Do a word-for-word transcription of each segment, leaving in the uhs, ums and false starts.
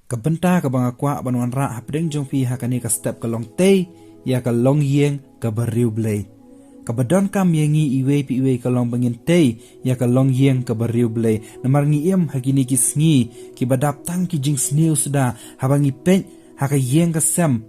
Ka bynta kaba nga kwah ban wanrah hapdeng jong phi ha kane ka step ka long tei ïa ka longïing kaba riewblei. Kaba donkam ïa ngi iwei pa iwei ka long ba ngin tei ïa ka longïing kaba riewblei. Namar ngi im ha kine ki sngi kiba dap tang ki jingsniew suda, haba ngi peit ha ka ïing ka sem,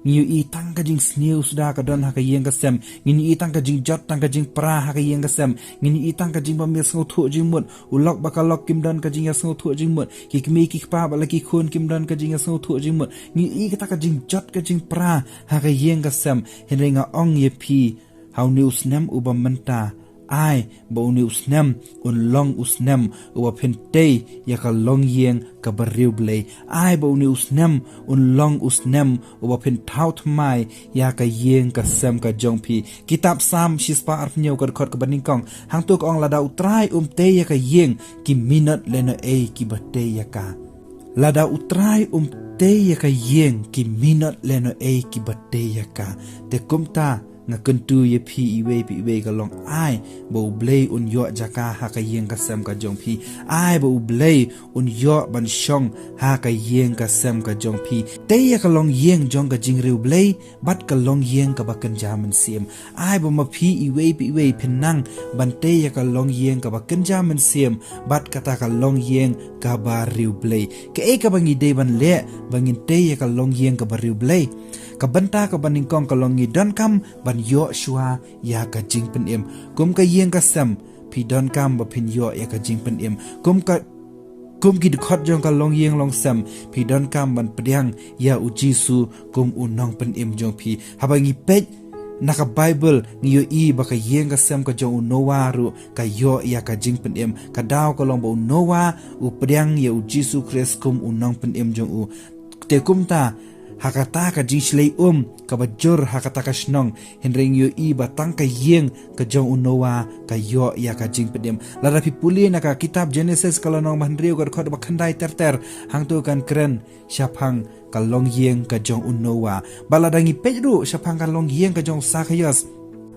ngi ïohi tang ka jingsniew suda ka don ha ka ïing ka sem. Ngi ïohi tang ka jingjot, tang ka jingpra ha ka ïing ka sem. Ngi ïohi tang ka jingbym ïa sngewthuh jingmut. U lok bad ka lok kim don ka jingïa sngewthuh jingmut. Ki kmie ki kpa bad la ki khun kim don ka jingïa sngewthuh jingmut. Ngi ïohi kata ka jingjot ka jingpra ha ka ïing ka sem. Hynrei nga ong ïa phi, ha une u snem uba mynta, ai ba une u snem un long u snem uba phin tei ïa ka longïing kaba riewblei. Ai ba une u snem un long u snem uba phin thaw thymmai ïa ka ïing ka sem ka jong phi. Kitab Salm shispah arphew hynñiew ka dkhot kaba nyngkong, hangto ka ong, lada U Trai um tei ïa ka ïing, ki minot lehnohei kiba tei ïa ka. Lada U Trai um tei ïa ka ïing, ki minot lehnohei kiba tei ïa ka. Te kumta nga kyntu ïa phi iwei pa iwei ka long, ai ba U Blei un ïoh jaka ha ka ïing ka sem ka jong phi. Ai ba U Blei un ïoh ban shong ha ka ïing ka sem ka jong phi. Tei ïa ka longïing jong ka jingriewblei bad ka longïing kaba kynja mynsiem. Ai ba ma phi iwei pa iwei phin nang ban tei ïa ka longïing kaba kynja mynsiem bad kata ka longïing kaba riewblei. Kaei kaba ngi dei ban leh ba ngin tei ïa ka longïing kaba riewblei? Ka bynta kaba nyngkong ka long, ngi donkam ban ïoh shuwa ïa ka jingpynim. Kum ka ïing ka sem, phi donkam ba phin ïoh ïa ka jingpynim. Kum ka, kum ki dkhot jong ka longïing longsem, phi donkam ban pdiang ïa U Jisu kum U Nongpynim jong phi. Haba ngi peit na ka Baibl, ngi ïohi ba ka ïing ka sem ka jong u Noah ruh ka ïoh ïa ka jingpynim. Ka daw ka long ba u Noah u pdiang ïa U Jisu Khrist kum U Nongpynim jong u. Te kumta, ha kata ka jingshlei um kaba jur ha kata ka shnong, hynrei ngi ïohi ba tang ka ïing ka jong u Noah ka ïoh ïa ka jingpynim. Lada phi pule na ka kitab Jenesis ka lynnong ba hynriew ka dkhot ba khyndai ter ter, hangto kan kren shaphang ka longïing ka jong u Noah. Bad lada ngi peit ruh shaphang ka longïing ka jong u Sakhaios,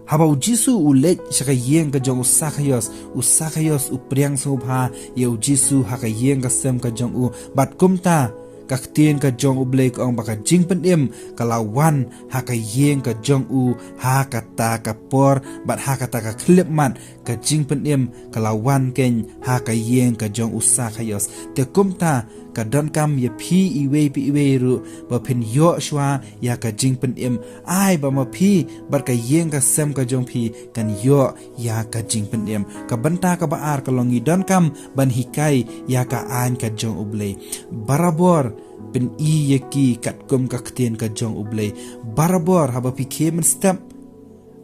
haba U Jisu u leit sha ka ïing ka jong u Sakhaios, u Sakhaios u pdiang sngewbha ïa U Jisu ha ka ïing ka sem ka jong u. Bad kumta, ka ktien ka jong U Blei ka ong ba ka jingpynim ka la wan ha ka ïing ka jong u ha kata ka por bad ha kata ka khyllipmat. Ka jingpynim ka la wan keiñ ha ka ïing ka jong u Sakhaios. Te kumta, ka donkam ïa phi iwei pa iwei ruh ba phin ïoh shuwa ïa ka jingpynim. Ai ba ma phi bad ka ïing ka sem ka jong phi kan ïoh ïa ka jingpynim. Ka bynta kaba ar ka long, ngi donkam ban hikai ïa ka aiñ ka jong U Blei. Barabor pyni ïa ki katkum ka ktien ka jong U Blei. Barabor haba phi khie mynstep,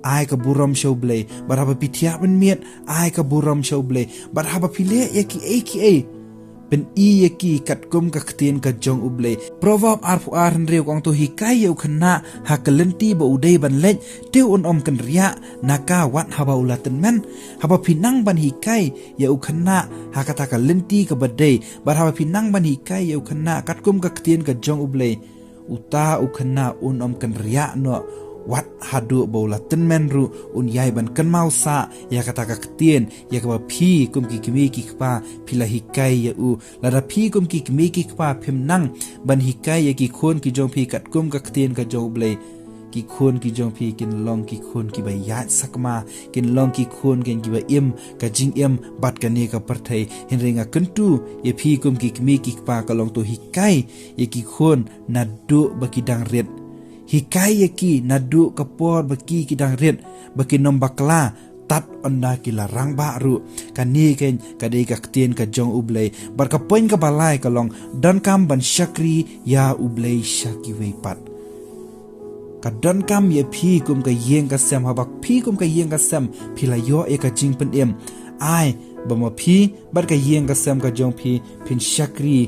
ai ka burom sha U Blei. Bad haba phi thiah mynmiet, ai ka burom sha U Blei. Bad haba phi leh ïa kiei kiei, pyni ïa ki katkum ka ktien ka jong U Blei. Proverb arphew ar hynriew ka ong, to hikai ïa u khynnah ha ka lynti ba u dei ban leit, te un ym kynriah na ka wat haba u la tymmen. Haba phi nang ban hikai ïa u khynnah ha kata ka lynti kaba dei, bad haba phi nang ban hikai ïa u khynnah katkum ka ktien ka jong U Blei, uta u khynnah un ym kynriah noh, wat haduh ba u la tymmen ruh un ïai ban kynmaw sah ïa kata ka ktien, ïa kaba phi kum ki kmie ki kpa phi la hikai ïa u. Lada phi kum ki kmie ki kpa phim nang ban hikai ïa ki khun ki jong phi katkum ka ktien ka jong U Blei, ki khun ki jong phi kin long ki khun kiba ïaid sakma, kin long ki khun kin kiba im ka jingim bad kane ka pyrthei. Hynrei nga kyntu ïa phi kum ki kmie ki kpa ka long, to hikai ïa ki khun naduh ba ki dang rit. Hikai ïa ki naduh ka por ba ki ki dang rit, ba kin ym bakla tad ynda ki la rangbah ruh. Kane keiñ ka dei ka ktien ka jong U Blei. Bad ka point kaba lai ka long, donkam ban shakri ïa U Blei sha kiwei pat. Ka donkam ïa phi kum ka ïing ka sem, haba phi kum ka ïing ka sem phi la ïoh ïa ka jingpynim, ai ba ma phi bad ka ïing ka sem ka jong phi phin shakri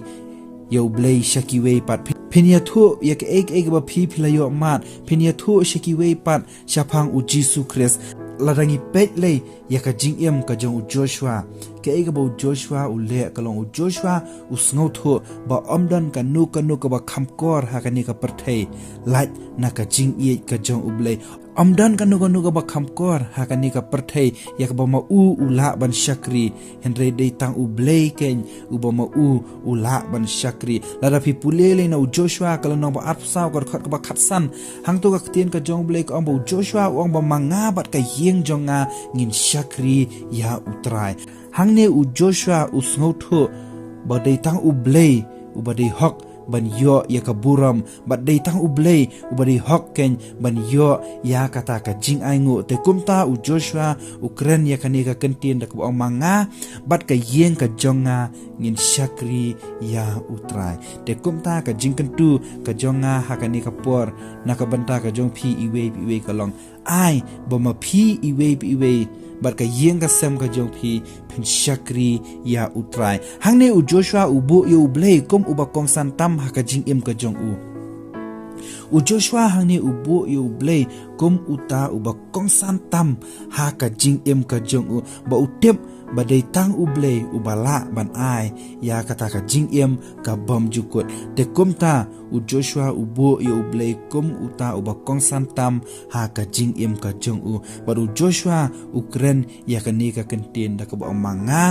ïa U Blei sha kiwei pat. Phin, phin ïathuh ïa kaei kaei kaba phi phi la ïoh mad, phin ïathuh sha kiwei pat shaphang U Jisu Khrist. Lada ngi peit lei ïa ka jingim ka jong u Joshua, kaei kaba u Joshua u leh ka long, u Joshua u sngewthuh ba ym don kano kano kaba kham kor ha kane ka pyrthei lait na ka jingïeit ka jong U Blei. Ym don kano kano kaba kham kor ha kane ka pyrthei ïa kaba ma u u lah ban shakri, hynrei dei tang U Blei keiñ uba ma u u lah ban shakri. Lada phi pule lei na u Joshua ka lynnong ba arphew saw ka dkhot kaba khatsan, hangto ka ktien ka jong U Blei ka ong ba u Joshua u ong ba ma nga bad ka ïing jong nga ngin shakri ïa U Trai. Hangne u Joshua u sngewthuh ba dei tang U Blei uba dei hok ban ïoh ïa ka burom, bad dei tang U Blei uba dei hok keiñ ban ïoh ïa kata ka jingainguh. Te kumta u Joshua u kren ïa kane ka kyntien da kaba ong ma nga bad ka ïing ka jong nga ngin shakri ïa U Trai. Te kumta ka jingkyntu ka jong nga ha kane ka por na ka bynta ka jong phi iwei pa iwei ka long, ai ba ma phi iwei pa iwei bad ka ïing ka sem ka jong phi phin shakri ïa U Trai. Hangne u Joshua u buh ïa U Blei kum uba kongsan tam ha ka jingim ka jong u. U Joshua hangne u buh ïa U Blei kum uta uba kongsan tam ha ka jingim ka jong u, ba u tip ba dei tang U Blei uba lah ban ai ïa kata ka jingim ka bymjukut. Te kumta u Joshua u buh ïa U Blei kum uta uba kongsan tam ha ka jingim ka jong u. Bad u Joshua u kren ïa kane ka kyntien da kaba ong ma nga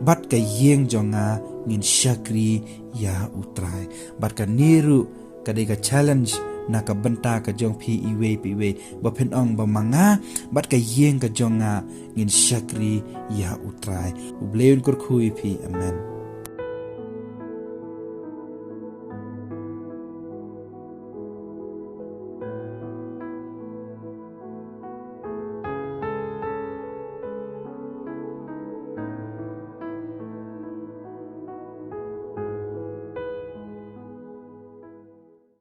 bad ka ïing jong nga ngin shakri ïa U Trai. Bad kane ruh ka dei ka challenge na ka bynta ka jong phi iwei pa iwei, ba phin ong ba ma nga bad ka ïing ka jong nga ngin shakri ïa U Trai. U Blei un kyrkhu ïa phi. Amen.